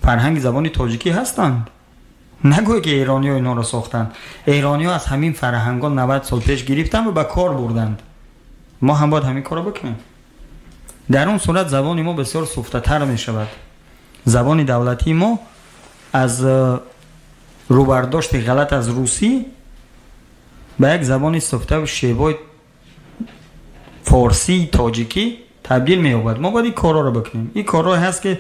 фарҳанги забони тоҷикӣ ҳастанд. Нагӯе ки эрониҳо инҳоро сохтанд. Эрониҳо аз ҳамин фарҳангҳо 90 сол пеш гирифтанд ва ба кор бурданд. Мо ҳам бояд ҳамин корро бикунем. Дар он сурат забони мо бисёр суфтатар мешавад. Забони давлатии мо аз рӯбардошти ғалат аз русӣ ба як забони суфта ва шевои форсии тоҷикӣ табдил меёбад. Мо бояд ин корҳоро бикунем. Ин корҳое ҳаст, ки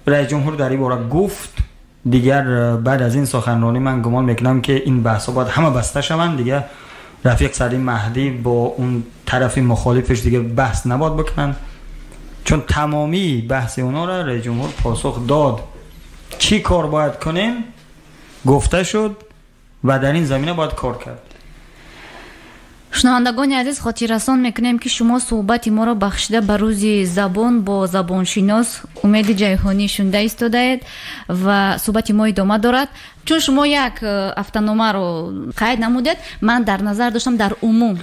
раис ҷумҳур дар ин бора гуфт. Дигар баъд аз ин суханронӣ ман гумон мекунам, ки ин баҳсҳо бояд ҳама баста шаванд. Дигар рафиқ Саъди Маҳдӣ бо он тарафи мухолифаш дигар баҳс набояд бикунанд, чун тамомии баҳси онҳоро раис ҷумҳур посух дод. Чӣ кор бояд кунем гуфта шуд ва дар ин замина бояд кор кард. Шунавандагони азиз, хотиррасон мекунем, ки шумо суҳбати моро бахшида ба рӯзи забон бо забоншинос Умеди Ҷайҳонӣ шунида истодаед ва суҳбати мо идома дорад. Чун шумо як автономаро қайд намудед, ман дар назар доштам дар умум.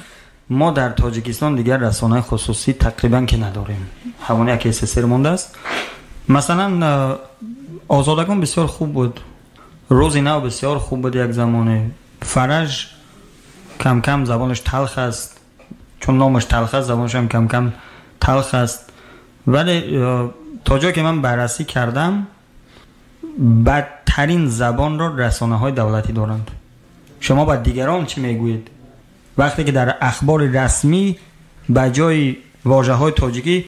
Мо дар Тоҷикистон дигар расонаи хусусӣ тақрибан ки надорем. Ҳамон як СССР мондааст. Масалан, Озодагон бисёр хуб буд, Рӯзи нав бисёр хуб буд як замоне. Фараҷ кам-кам забонаш талх аст, чун номаш талх аст, забонаш ҳам кам-кам талх аст. Вале то ҷое ки ман баррасӣ кардам, бадтарин забонро расонаҳои давлатӣ доранд. Шумо ба дигарон чӣ мегӯед? Вақте ки дар ахбори расмӣ ба ҷои вожаҳои тоҷикӣ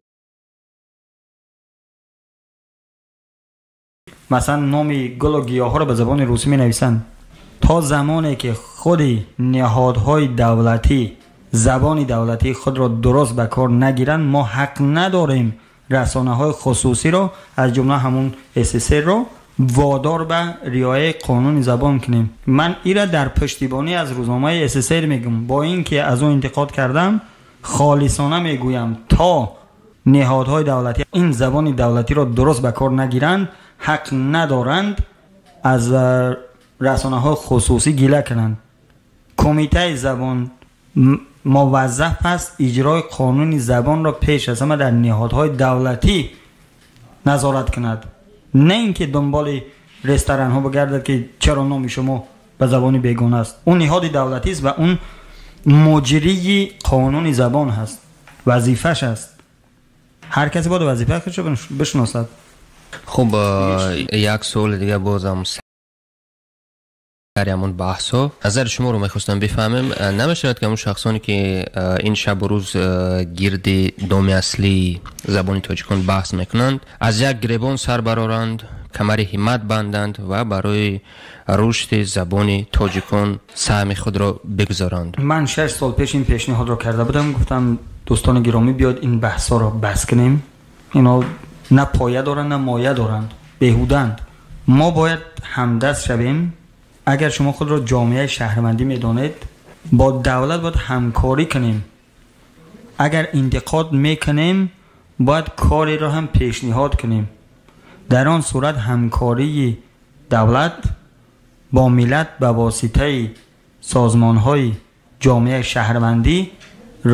масалан номи гулу гиёҳҳоро ба забони русӣ менависанд. То замоне ки худи ниҳодҳои давлатӣ забони давлатии худро дуруст ба кор нагиранд, мо ҳақ надорем расонаҳои хусусиро, аз ҷумла ҳамун СССР-ро, водор ба риояи қонуни забон кунем. Ман инро дар пуштибонӣ аз рӯзномаи СССР мегӯям. Бо ин ки аз он интиқод кардам, холисона мегӯям, то ниҳодҳои давлатӣ ин забони давлатиро дуруст ба кор нагиранд, ҳақ надоранд аз расонаҳои хусусӣ гила кунанд. Кумитаи забон муваззаф аст иҷрои қонуни забонро пеш аз ҳама дар ниҳодҳои давлатӣ назорат кунад, на ин ки дунболи ресторанҳо бигардад, ки чаро номи шумо ба забони бегона аст. Он ниҳоди давлатист ва он муҷрии қонуни забон ҳаст, вазифаш аст. Ҳар касе бояд вазифаи худро бишносад. Хуб, як суоли дигар бозам сари ҳамон баҳсҳо назари шуморо мехостам бифаҳмем. Намешавад, ки ҳамон шахсоне, ки ин шабу рӯз гирди доми аслии забони тоҷикон баҳс мекунанд, аз як гиребон сар бароранд, камари ҳиммат банданд ва барои рушди забони тоҷикон саҳми худро бигузоранд? Ман 6 сол пеш ин пешниҳодро карда будам. Гуфтам, дӯстони гиромӣ, биёд ин баҳсҳоро бас кунем. Ино на поя доранд, на моя доранд, беҳуданд. Мо бояд ҳамдаст шавем. Агар шумо худро ҷомеаи шаҳрвандӣ медонед, бо давлат бояд ҳамкорӣ кунем. Агар интиқод мекунем, бояд кореро ҳам пешниҳод кунем. Дар он сурат ҳамкории давлат бо миллат ба воситаи созмонҳои ҷомеаи шаҳрвандӣ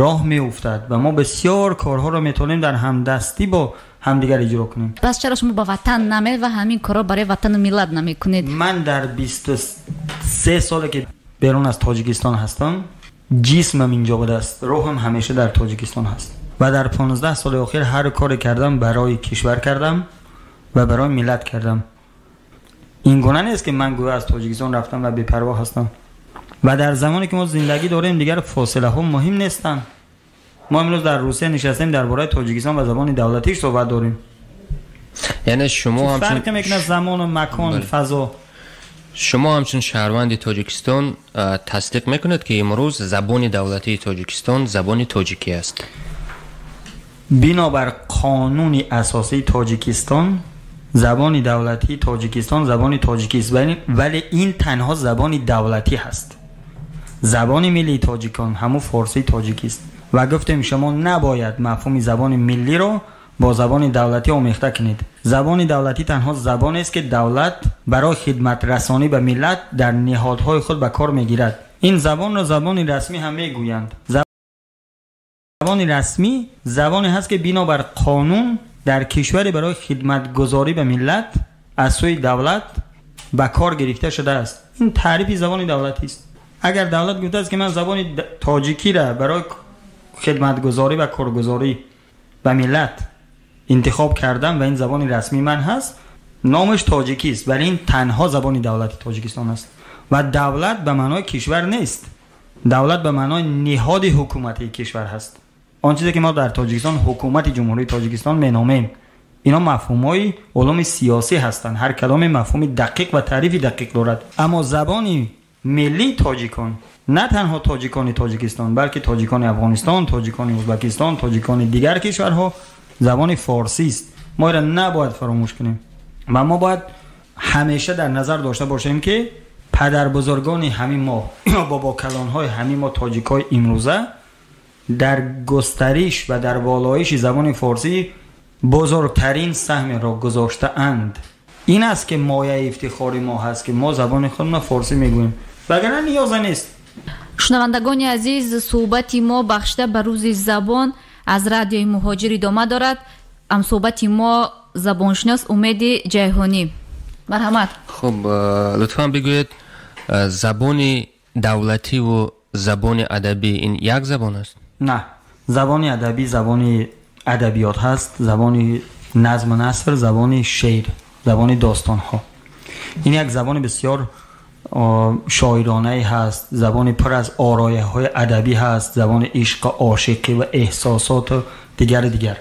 роҳ меуфтад ва мо бисёр корҳоро метавонем дар ҳамдастӣ бо ҳамдигар иҷро кунем. Пас чаро шумо ба ватан намеед ва ҳамин корро барои ватану миллат намекунед? Ман дар 23 соле ки берун аз Тоҷикистон ҳастам, ҷисмам инҷо будааст, рӯҳам ҳамеша дар Тоҷикистон ҳаст ва дар 15 соли охир ҳар коре кардам барои кишвар кардам ва барои миллат кардам. Ин гуна нест, ки ман гӯё аз Тоҷикистон рафтам ва бепарво ҳастам. و در زمانی که ما زندگی داریم دیگر فاصله ها مهم نیستن. ما امروز در روسیه نشستیم درباره تاجیکستان و زبان دولتیش صحبت داریم. یعنی شما همچون فرق میکنه زمان و مکان، فضا. شما همچون شهروند تاجیکستان تصدیق میکنید که امروز زبان دولتی تاجیکستان زبان تاجیکی است؟ بنابر قانون اساسی تاجیکستان زبان دولتی تاجیکستان زبان تاجیکی است، ولی این تنها زبان دولتی هست. زبان ملی تاجیکان همون فارسی تاجیکی است و گفتیم شما نباید مفهوم زبان ملی رو با زبان دولتی آمیخته کنید. زبان دولتی تنها زبان است که دولت برای خدمت رسانی به ملت در نهادهای خود به کار میگیرد. این زبان را زبان رسمی هم میگویند. زبان رسمی زبانی هست که بنابر قانون در کشور برای خدمتگزاری به ملت از سوی دولت به کار گرفته شده است. این تعریف زبان دولتی است. اگر دولت گفته است که من زبان تاجیکی را برای خدمتگزاری و کارگزاری به ملت انتخاب کردم و این زبان رسمی من هست، نامش تاجیکی است، ولی این تنها زبان دولتی تاجیکستان است. و دولت به معنای کشور نیست، دولت به معنای نهاد حکومتی کشور هست. آن چیزی که ما در تاجیکستان حکومت جمهوری تاجیکستان مینامیم، اینا مفهوم‌های علوم سیاسی هستند، هر کدام مفهوم دقیق و تعریف دقیق دارد. اما زبان ملی تاجیکان، نه تنها تاجیکان تاجیکستان بلکه تاجیکان افغانستان، تاجیکان ازبکستان، تاجیکان دیگر کشورها، زبان فارسی است. ما را نباید فراموش کنیم و ما باید همیشه در نظر داشته باشیم که پدر بزرگان همین ما، بابا کلان‌های همین ما تاجیکای امروزه در گسترش و در والایش زبان فارسی بزرگترین سهم را گذاشته اند. این است که مایه افتخار ما هست که ما زبان خودمان فارسی میگوییم، وگرنه نیاز نیست. شنوندگان عزیز، صحبت ما بخشیده به روز زبان از رادیوی مهاجر ادامه دارد. هم صحبت ما زبانشناس امید جیحونی. مرحمت. خب لطفا بگویید زبان دولتی و زبان ادبی این یک زبان است؟ نه، زبان ادبی زبان ادبیات هست، زبان نظم و نثر، زبان شعر، زبان داستان ها. این یک زبان بسیار شاعرانه هست، زبان پر از آرایه های ادبی هست، زبان عشق، عاشقی و احساسات و دیگر.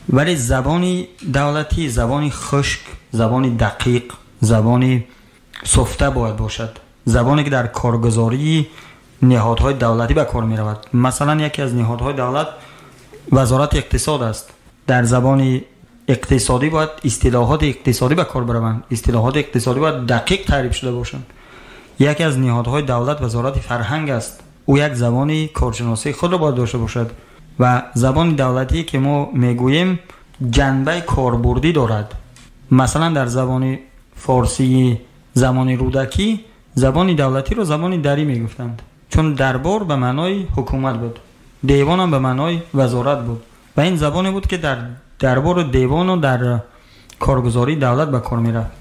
ولی زبان دولتی زبان خشک، زبان دقیق، زبان سفته باید باشد، زبانی که در کارگزاری نهادهای دولتی به کار می رود. مثلا یکی از نهادهای دولت وزارت اقتصاد است. در زبان اقتصادی باید اصطلاحات اقتصادی به کار بروند، اصطلاحات اقتصادی باید دقیق تعریف شده باشند. یکی از نهادهای دولت وزارت فرهنگ است، او یک زبان کارشناسی خود را باید داشته باشد. و زبان دولتی که ما میگوییم جنبه کاربردی دارد. مثلا در زبان فارسی زمان رودکی زبان دولتی رو زبان دری میگفتند، چون دربار به معنای حکومت بود، دیوان هم به معنای وزارت بود و این زبانی بود که در دربار و دیوان و در کارگزاری دولت به کار میرفت.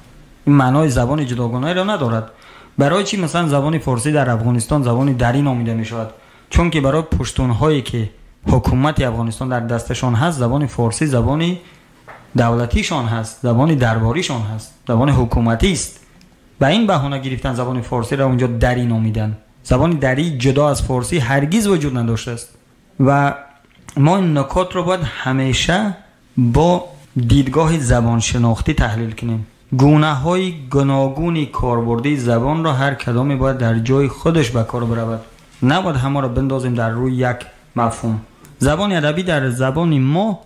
این معنای زبان جداگانه را ندارد. برای چی مثلا زبان فارسی در افغانستان زبان دری نامیده می شود؟ چون که برای پشتونهایی که حکومت افغانستان در دستشان هست، زبان فارسی زبان دولتیشان هست، زبان درباریشان هست، زبان حکومتی است. و این بهانه گرفتن زبان فارسی را اونجا دری نامیدن. زبان دری جدا از فارسی هرگز وجود نداشته است. و ما این نکات رو باید همیشه با دیدگاه زبان شناختی تحلیل کنیم. گونه های گوناگونی کاربردی زبان را هر کدامی باید در جای خودش به کار برود، نباید همه را بندازیم در روی یک مفهوم. زبان ادبی در زبان ما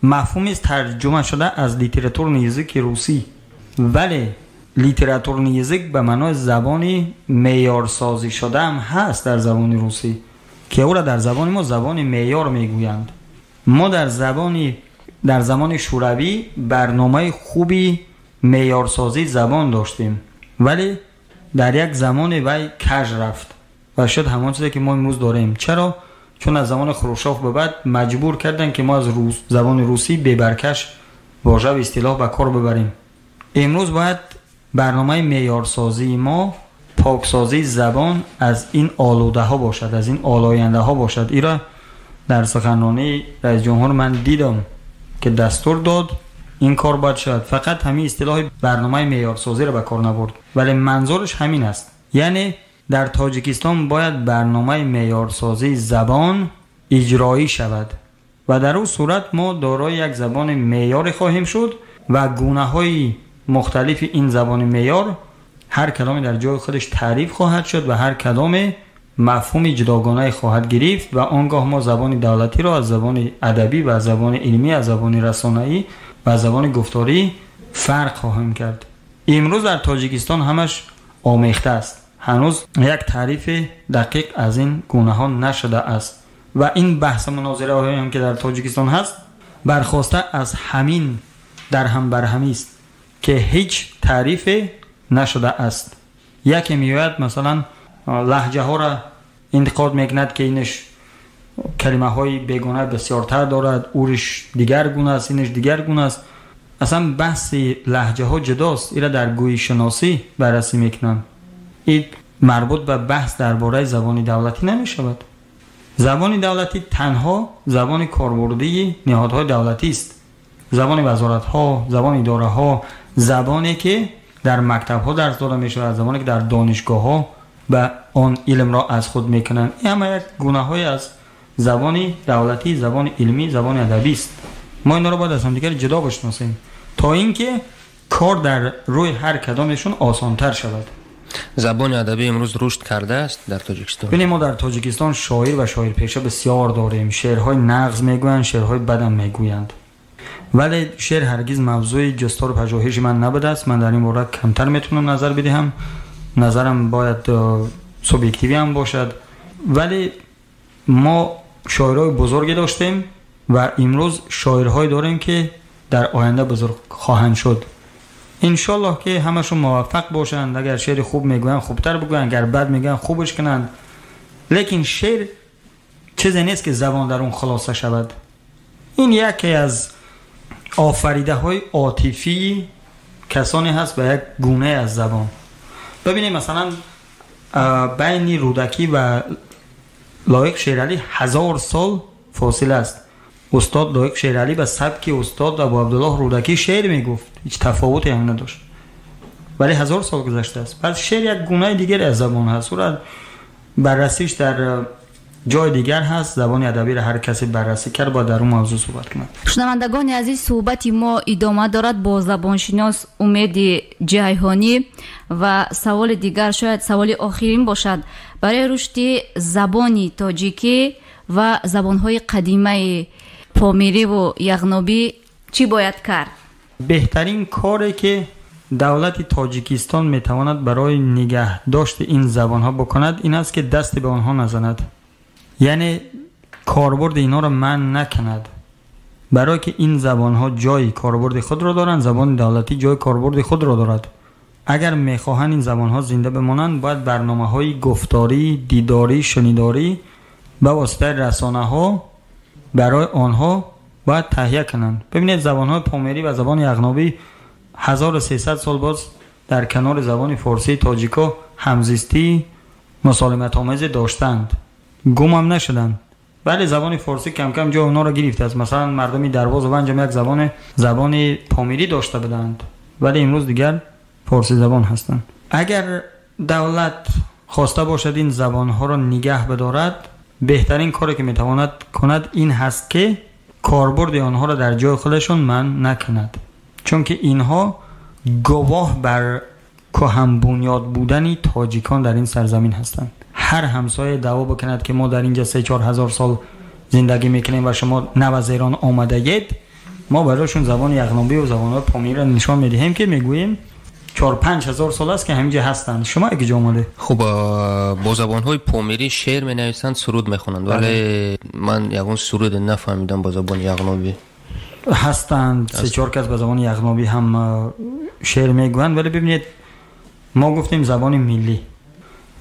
مفهومی است ترجمه شده از литературный язык روسی، ولی литературный язык به معنای زبانی معیارسازی شده هم هست در زبان روسی که او را در زبان ما زبان معیار میگویند. ما در زمان شوروی برنامه خوبی معیارسازی زبان داشتیم، ولی در یک زمان وی کج رفت و شد همان چیزی که ما امروز داریم. چرا؟ چون از زمان خروشچف به بعد مجبور کردن که ما از زبان روسی ببرکش واژه و اصطلاح به کار ببریم. امروز باید برنامه معیارسازی ما پاکسازی زبان از این آلوده ها باشد، از این آلاینده ها باشد. ایرا در سخنرانی رئیس جمهور من دیدم که دستور داد این کار باید شد. فقط همین اصطلاح برنامه معیارسازی را به کار نبرد، ولی منظورش همین است. یعنی дар Тоҷикистон бояд барномаи меъёрсозии забон иҷроӣ шавад ва дар он сурат мо дорои як забони меъёре хоҳем шуд ва гунаҳои мухталифи ин забони меъёр ҳар кадоме дар ҷои худаш таъриф хоҳад шуд ва ҳар кадоме мафҳуми ҷудогонае хоҳад гирифт ва он гоҳ мо забони давлатиро аз забони адабӣ ва аз забони илмӣ, аз забони расонаӣ ва аз забони гуфторӣ фарқ хоҳем кард. Имрӯз дар Тоҷикистон ҳамаш омехта аст. Ҳанӯз як таърифи дақиқ аз ин гунаҳо нашуда аст ва ин баҳси мунозираҳое ҳам ки дар Тоҷикистон ҳаст бархоста аз ҳамин дарҳамбарҳамист ки ҳеҷ таърифе нашуда аст. Яке меояд масалан лаҳҷаҳоро интиқод мекунад ки инаш калимаҳои бегона бисёртар дорад, уриш дигар гуна аст, инаш дигар гуна аст. Аслан баҳси лаҳҷаҳо ҷудост, инро дар гӯйшиносӣ баррасӣ мекунанд. Ин марбут ба баҳс дар бораи забони давлатӣ намешавад. Забони давлатӣ танҳо забони корбурдии ниҳодҳои давлатӣ аст. Забони вазоратҳо, забони идораҳо, забоне ки дар мактабҳо дарс дода мешавад, забоне ки дар донишгоҳҳо ба он илмро аз худ мекунанд. Ин ҳама як гунаҳое аз забони давлатӣ, забони илмӣ, забони адабӣ аст. Мо инҳоро бояд аз ҳамдигар ҷудо бишносем то инки кор дар рӯи ҳар кадомешон осонтар шавад. Забони адабӣ имрӯз рушд кардааст дар Тоҷикистон? Бинем, мо дар Тоҷикистон шоир ва шоирпеша бисёр дорем. Шеърҳои нағз мегӯянд, шеърҳои бадам мегӯянд. Вале шеър ҳаргиз мавзӯи ҷустор пажӯҳиши ман набудааст. Ман дар ин бора камтар метавонам назар бидиҳам. Назарам бояд субъективӣ ҳам бошад. Вале мо шоирҳои бузурге доштем ва имрӯз шоирҳое дорем ки дар оянда бузург хоҳанд шуд. Иншоллоҳ ки ҳамашон муваффақ бошанд. Агар шеъри хуб мегӯянд хубтар бигӯянд, агар бад мегӯянд хубаш кунанд. Лекин шеър чизе нест ки забон дар он хулоса шавад. Ин яке аз офаридаҳои отифии касоне ҳаст ба як гунае аз забон. Бибинем масалан байни Рӯдакӣ ва Лоиқ Шералӣ 1000 сол фосила аст. Устод Лоиқ Шералӣ ба сабки устод Абу Абдуллоҳ Рӯдакӣ шеър мегуфт, ҳеҷ тафовуте ҳам надошт. Вале 1000 сол гузаштааст. Пас шеър як гунаи дигаре аз забон ҳаст. Ӯро баррасиш дар ҷои дигар ҳаст. Забони адабиро ҳар касе баррасӣ кард бояд дар он мавзӯъ суҳбат кунад. Шунавандагони азиз, суҳбати мо идома дорад бо забоншинос Умеди Ҷайҳонӣ ва саволи дигар, шояд саволи охирин бошад, барои рушди забони тоҷикӣ ва забонҳои қадимаи помириву яғнобӣ чӣ бояд кард? Беҳтарин коре ки давлати Тоҷикистон метавонад барои нигаҳдошти ин забонҳо бикунад ин аст ки дасти ба онҳо назанад. Яъне корбурди инҳоро манъ накунад. Барои ки ин забонҳо ҷои корбурди худро доранд, забони давлатӣ ҷои корбурди худро дорад. Агар мехоҳанд ин забонҳо зинда бимонанд, бояд барномаҳои гуфторӣ, дидорӣ, шунидорӣ ба воситаи расонаҳо барои онҳо бояд таҳия кунанд. Бибинед, забонҳои помирӣ ва забони яғнобӣ 1300 сол боз дар канори забони форсии тоҷико ҳамзистии мусолиматомезе доштанд, гумам нашуданд. Вале забони форсӣ кам-кам ҷои онҳоро гирифтааст. Масалан, мардуми Дарвозу Ванҷам як забони помирӣ дошта буданд, вале имрӯз дигар форсӣ забон ҳастанд. Агар давлат хоста бошад ин забонҳоро нигаҳ бидорад, беҳтарин коре ки метавонад кунад ин ҳаст ки корбурди онҳоро дар ҷои худашон манъ накунад, чунки инҳо гувоҳ бар кӯҳанбунёд будани тоҷикон дар ин сарзамин ҳастанд. Ҳар ҳамсоя даъво бикунад ки мо дар инҷа 3-4 ҳазор сол зиндагӣ мекунем ва шумо нав аз Эрон омадаед, мо барояшон забони яғнобӣ ва забонҳои помириро нишон медиҳем ки мегӯем 4-5 ҳазор сол аст ки ҳаминҷа ҳастанд. Шумо як ҷо омаде? Хуб, бо забонҳои помирӣ шеър менависанд, суруд мехонанд, вале ман ягон суруд нафаҳмидам бо забони яғнобӣ. Ҳастанд 3-4 кас ба забони яғнобӣ ҳам шеър мегӯянд, вале бибинед, мо гуфтем забони миллӣ.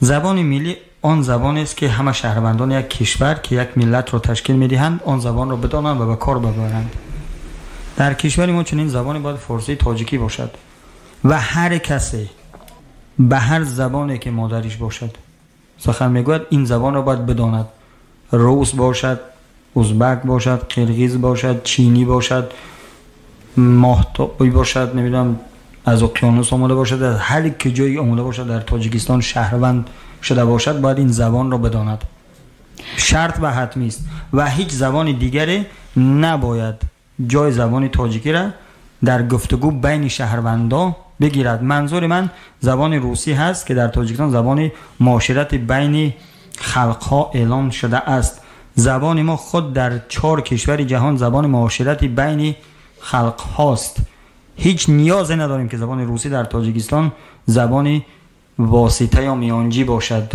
Забони миллӣ он забонест ки ҳама шаҳрвандони як кишвар ки як миллатро ташкил медиҳанд он забонро бидонанд ва ба кор бибаранд. Дар кишвари мо чунин забоне бояд форсии тоҷикӣ бошад ва ҳар касе ба ҳар забоне ки модариш бошад сухан мегӯяд, ин забонро бояд бидонад. Рус бошад, узбак бошад, қирғиз бошад, чинӣ бошад, моҳтобӣ бошад, намедонам аз уқёнус омода бошад, аз ҳар куҷое омода бошад, дар Тоҷикистон шаҳрванд шуда бошад, бояд ин забонро бидонад. Шарт ва ҳатмӣ аст ва ҳеҷ забони дигаре набояд ҷои забони тоҷикиро дар гуфтугӯ байни шаҳрвандон бигирад. Манзури ман забони русӣ ҳаст, ки дар Тоҷикистон забони муоширати байни халқҳо эълон шуда аст. Забони мо худ дар 4 кишвари ҷаҳон забони муоширати байни халқҳост. Ҳеҷ ниёзе надорем, ки забони русӣ дар Тоҷикистон забони восита ё миёнҷӣ бошад.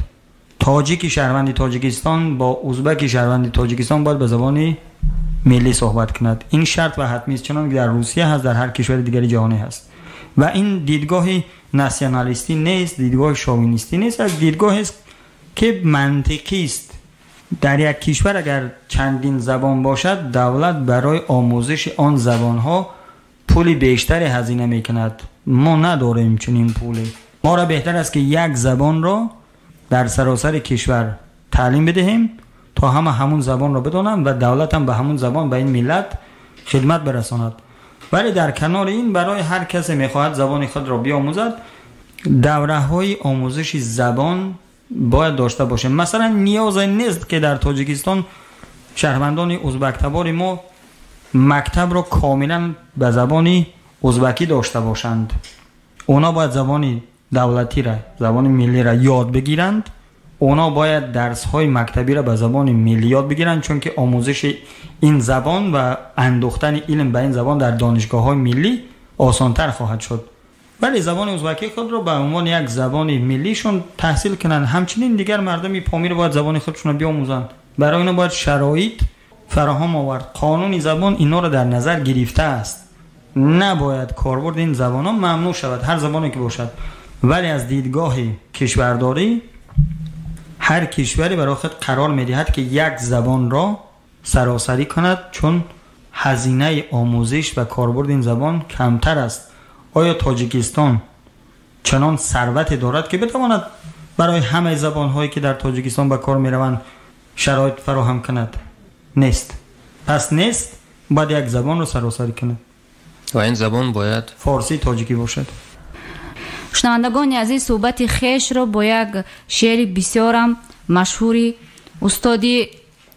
Тоҷики шаҳрванди Тоҷикистон бо узбаки шаҳрванди Тоҷикистон бояд ба забони миллӣ суҳбат кунад. Ин шарт ва ҳатмӣ аст, чунон ки дар Русия ҳаст, дар ҳар кишвари дигари ҷаҳонӣ ҳаст. Ва ин дидгоҳи натсионалистӣ нест, дидгоҳи шовинистӣ нест, як дидгоҳест ки мантиқӣ аст. Дар як кишвар агар чандин забон бошад, давлат барои омӯзиши он забонҳо пули бештаре ҳазина мекунад. Мо надорем чунин пуле. Моро беҳтар аст, ки як забонро дар саросари кишвар таълим бидиҳем, то ҳама ҳамун забонро бидонанд ва давлат ҳам ба ҳамун забон ба ин миллат хидмат барасонад. Вале дар канори ин барои ҳар касе мехоҳад забони худро биомӯзад, давраҳои омӯзиши забон бояд дошта бошем. Масалан, ниёзе нест, ки дар Тоҷикистон шаҳрвандони узбактабори мо мактабро комилан ба забони узбакӣ дошта бошанд. Онҳо бояд забони давлатиро, забони миллиро ёд бигиранд. Онҳо бояд дарсҳои мактабиро ба забони миллӣ ёд бигиранд, чунки омӯзиши ин забон ва андӯхтани илм ба ин забон дар донишгоҳҳои миллӣ осонтар хоҳад шуд. Вале забони узбакӣ худро ба унвони як забони миллишон таҳсил кунанд. Ҳамчунин дигар мардуми Помир бояд забони худшонро биомӯзанд. Барои инҳо бояд шароит фароҳам овард. Қонуни забон инҳоро дар назар гирифтааст. Набояд корбурди ин забонҳо мамнӯъ шавад, ҳар забоне ки бошад. Вале аз дидгоҳи кишвардорӣ ҳар кишваре барои худ қарор медиҳад, ки як забонро саросарӣ кунад, чун ҳазинаи омӯзиш ва корбурди ин забон камтар аст. Оё Тоҷикистон чунон сарвате дорад, ки битавонад барои ҳамаи забонҳое ки дар Тоҷикистон ба кор мераванд шароит фароҳам кунад? Нест. Пас нест, бояд як забонро саросарӣ кунад ва ин забон бояд форсии тоҷикӣ бошад. Шунавандагони азиз, суҳбати хешро бо як шеъри бисёрам машҳури устоди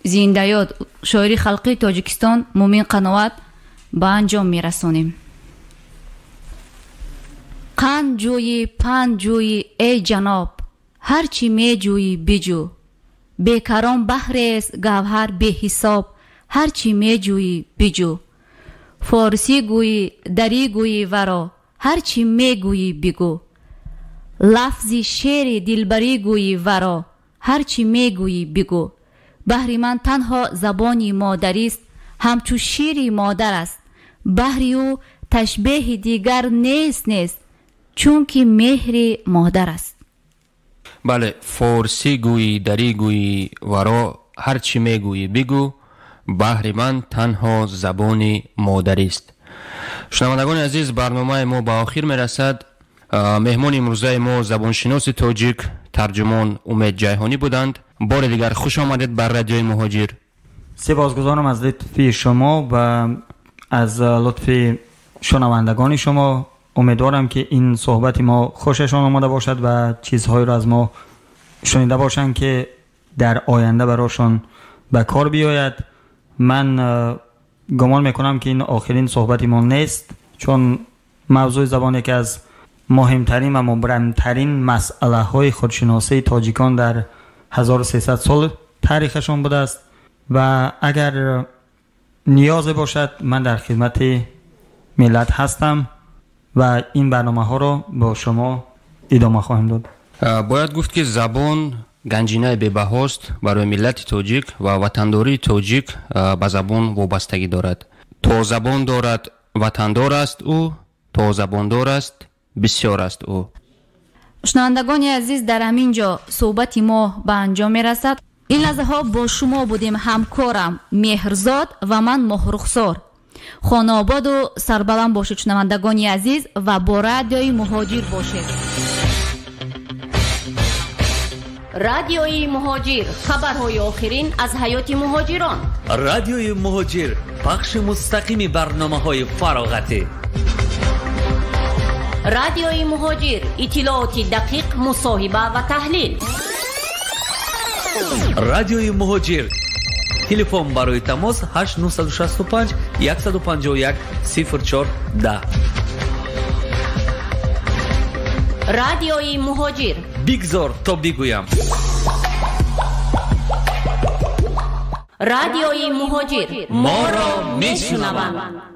зиндаёд, шоири халқии Тоҷикистон Мумин Қаноат ба анҷом мерасонем. Қанд ҷӯйӣ, панд ҷӯйӣ, эй ҷаноб, ҳар чӣ меҷӯйӣ биҷӯ. Бекарон баҳрест гавҳар беҳисоб, ҳар чӣ меҷӯйӣ биҷӯ. Форсӣ гӯйӣ, дарӣ гӯйӣ варо, ҳар чӣ мегӯйӣ бигӯ. Лафзи шеъри дилбарӣ гӯйӣ варо, ҳар чӣ мегӯйӣ бигӯ. Баҳри ман танҳо забони модарист, ҳамчу шири модар аст. Баҳри ӯ ташбеҳи дигар нест нест, чунки меҳри модар аст. Бале, форсӣ гӯйӣ, дарӣ гӯйӣ варо, ҳар чӣ мегӯйӣ бигӯ. Баҳри ман танҳо забони модарист. Шунавандагони азиз, барномаи мо ба охир мерасад. Меҳмони имрӯзаи мо забоншиноси тоҷик, тарҷумон Умед Ҷайҳонӣ буданд. Бори дигар хуш омадед бар радиои Муҳоҷир. Сипосгузорам аз лутфи шумо ва аз лутфи шунавандагони шумо. Умедворам, ки ин суҳбати мо хушашон омада бошад ва чизҳоеро аз мо шунида бошанд, ки дар оянда барошон ба кор биёяд. Ман гумон мекунам, ки ин охирин суҳбати мо нест, чун мавзӯи забон яке аз муҳимтарин ва мубрамтарин масъалаҳои худшиносии тоҷикон дар 1300 сол таърихашон будааст ва агар ниёзе бошад, ман дар хидмати миллат ҳастам ва ин барномаҳоро бо шумо идома хоҳем дод. Бояд гуфт, ки забон ганҷинаи бебаҳост барои миллати тоҷик ва ватандории тоҷик ба забон вобастагӣ дорад. То забон дорад, ватандор аст ӯ, то забондор аст, бисёр аст ӯ. Шунавандагони азиз, дар ҳамин ҷо суҳбати мо ба анҷом мерасад. Ин лаҳзаҳо бо шумо будем ҳамкорам Меҳрзод ва ман Моҳрухсор. Хонаободу сарбаланд бошед, шунавандагони азиз, ва бо радиои Муҳоҷир бошед. Радиои Муҳоҷир, хабарҳои охирин аз ҳаёти муҳоҷирон. Радиои Муҳоҷир, пахши мустақими барномаҳои фароғатӣ. Радиои Муҳоҷир, иттилооти дақиқ, мусоҳиба ва таҳлил. Радиои Муҳоҷир. Телефон барои тамос 8965 151 04 10. Радиои Муҳоҷир. Бигзор то бигӯям. Радиои Муҳоҷир. Моро мешунаванд.